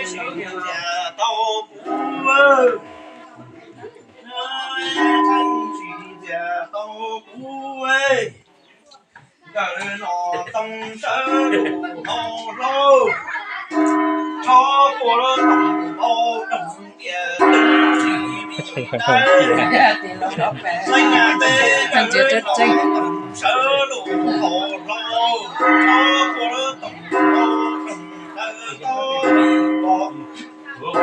tsis txias tau kuv, tsis txias tau kuv. Nkawd no tau sawv lus hauv hlau, tso kua lub toom hauv doog tias tub tsis mi dawb. Leej nyab teb nkawd no tau sawv lus hauv hlau, tso kua lub toom hauv doog ntawd tau mi pom. Tub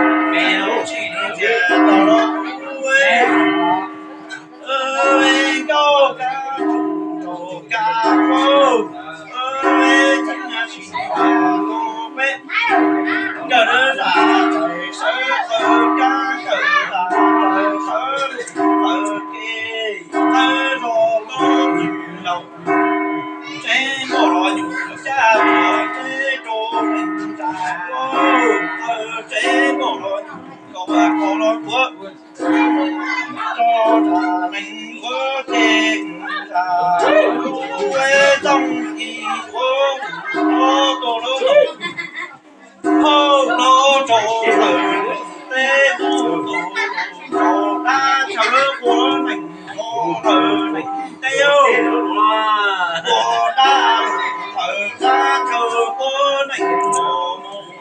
tsis txias tau kuv, nkauj kab tsuj rau kab plaub, tub tsis txias tau peb. Nkawd lam txais sawv qawm kab, nkawd lam txais sawv qawm kev, tawm zog koj txwm laus. Tsev npoj los nyuam xyab tuam teb rau neeg tsa, tsev npoj los nyuam koj ua koj los tuav, tso nram neeg ua ces tsa, ua txooj ci ua, ua tus lub hauj lwm rau tawm teb mus tus rau dab chaw quav neeg mus tawm neeg teb, ua dab tawm dab chaw quav neeg mus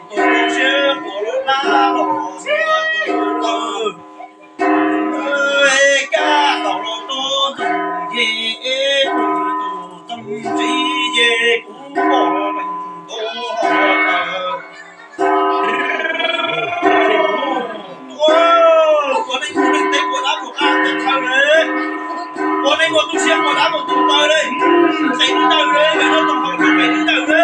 tus siab quav dab los mus tus tawm. Kab tau los rau tus nce, tus tus txooj txiv ces kuv pom los neeg nkaus hauv tawm. Ua, ua neej mus neej teb ua dab mus qab teb chaws li, ua neej ua tu siab ua dab mus tu taw li, pem lub ntawm li, pem lub toom hauv pem lub ntawm li.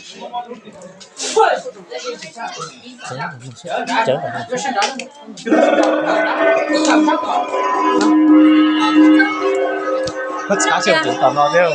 Koj txhob tsis tom no thiab.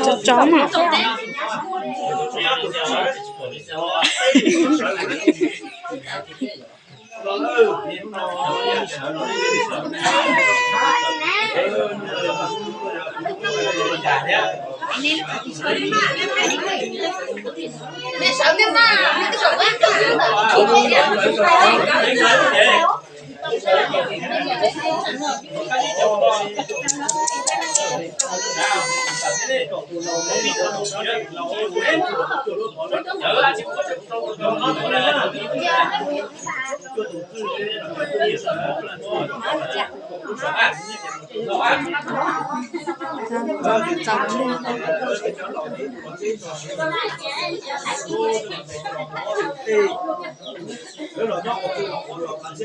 Cov tsov mas.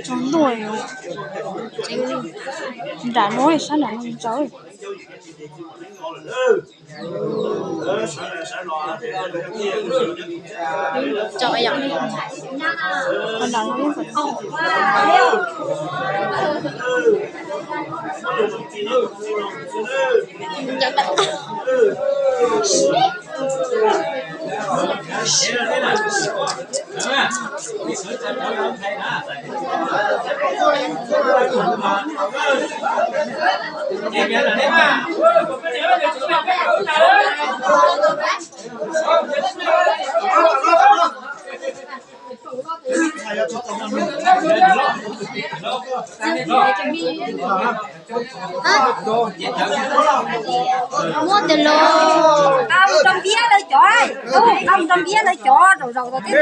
Tsaus ntuj, nram no sab nram no tsaus. Muab tes los, qab mus rau ntiab lawv cov, qab mus rau ntiab lawv cov zaum zaum tau tib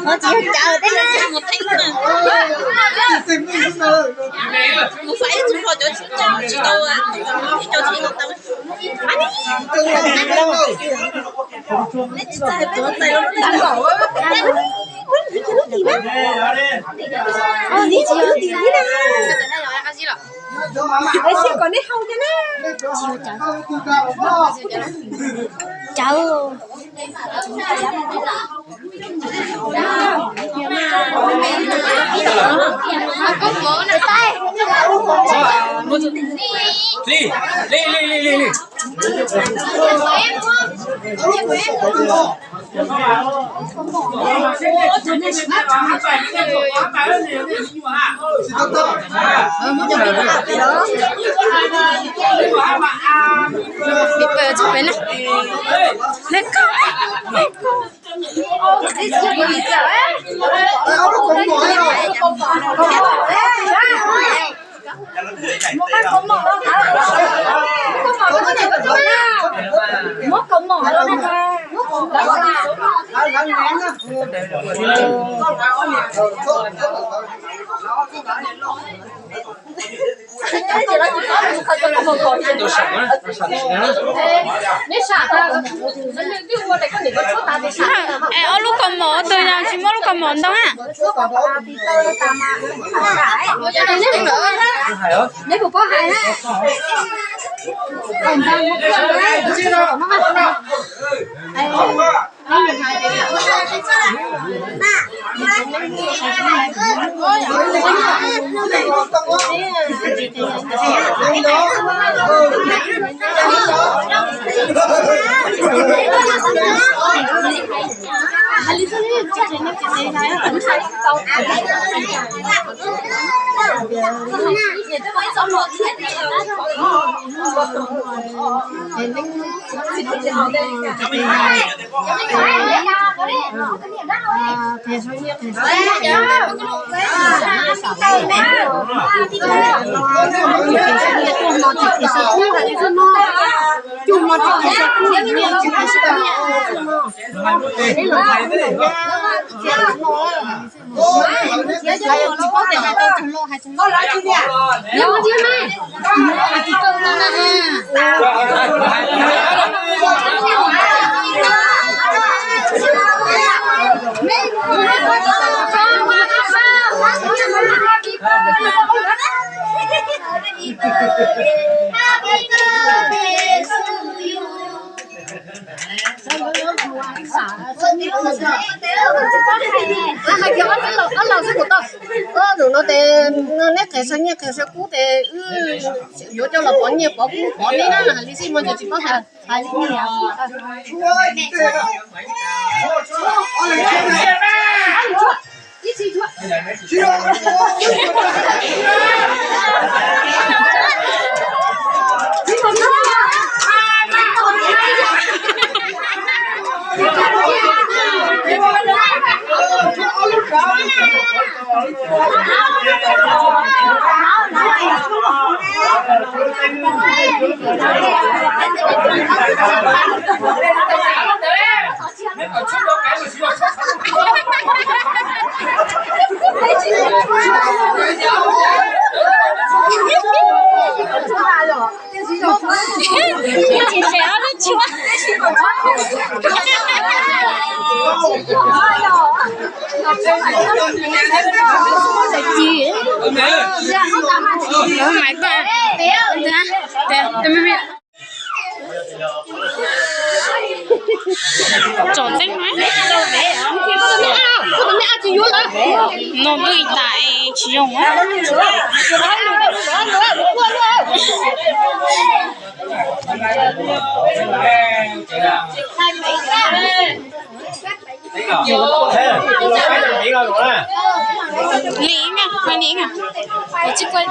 Ua cas ua qhov tsis yog cawv thiab na. Mus fais ib tug hluas cov tsis tau, tsis tau, tsis tau tau. Neb tsis txais, txais los lub tim na. Neb tsis yog lub tim na. Tab sis kom neb haus cov na. Cawv. Li, li, li, li, li. Es ob lub kaus mom tus yog tsis muaj lub kaus mom ntoo na. Tus no ces neb qhia saw nyiaj qhia saw kub ces wb yuav coj los pov nyiaj pov kub pov neb na, hais li xij mas ces tsis paub hais li. Tsom teeb no, no twb tas tsis zoo. Lim na, lim na, tsis quay.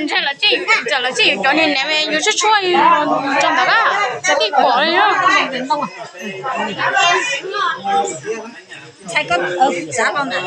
Ntshai lawv tseem, ntshai lawv tseem yuav cov niag niam yuav tshuaj tshuaj rau ntawd lawm, cov tij pom li. Ntshai koj txav rau ntawd.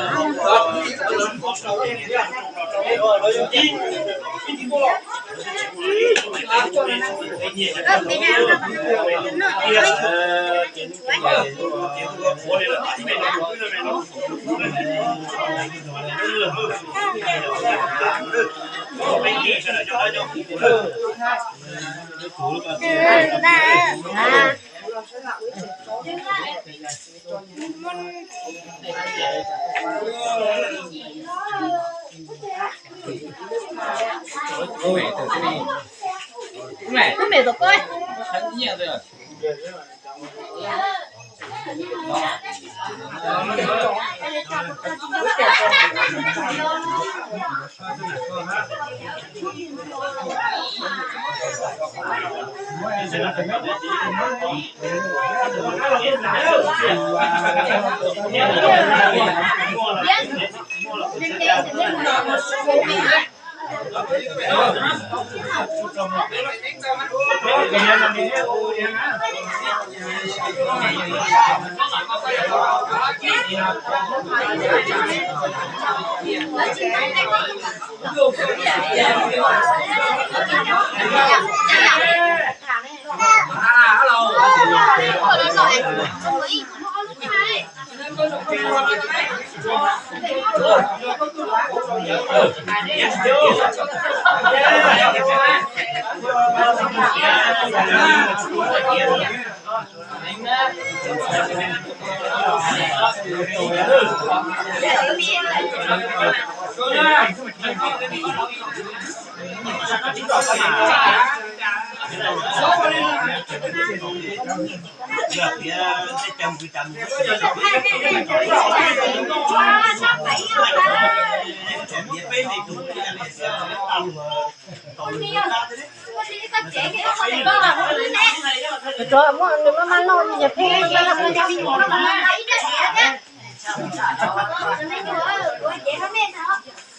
Muab nws maj maj noj yog pheej maj maj noj.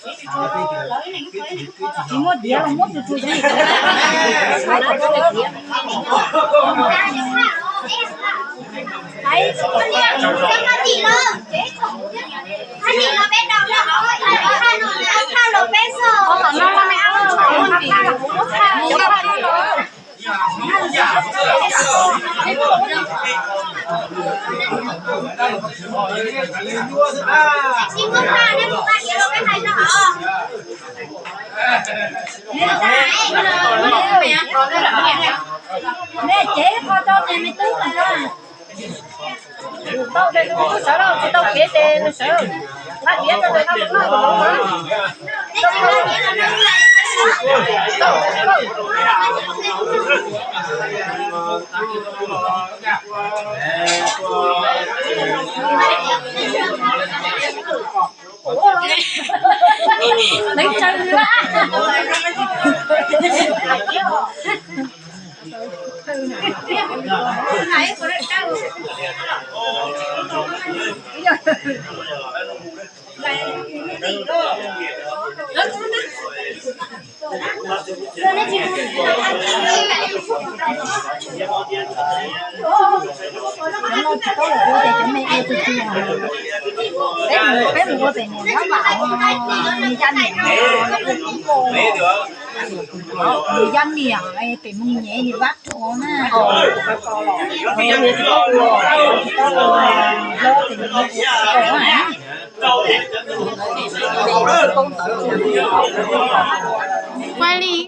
Tsis muaj diav los muab tus tus. Nej cev qho rau tus me tub lawm na. Tau ces tus me tub sawv los tsis tau kev ces nws sawv. Nqa diav rau ntawm no mus noj tus hauv na. Peb mus, peb mus ua pem niam nyob vam, nws yaj niam, nws yaj niam pem mus nyev nws vab rau na. Kuaj li.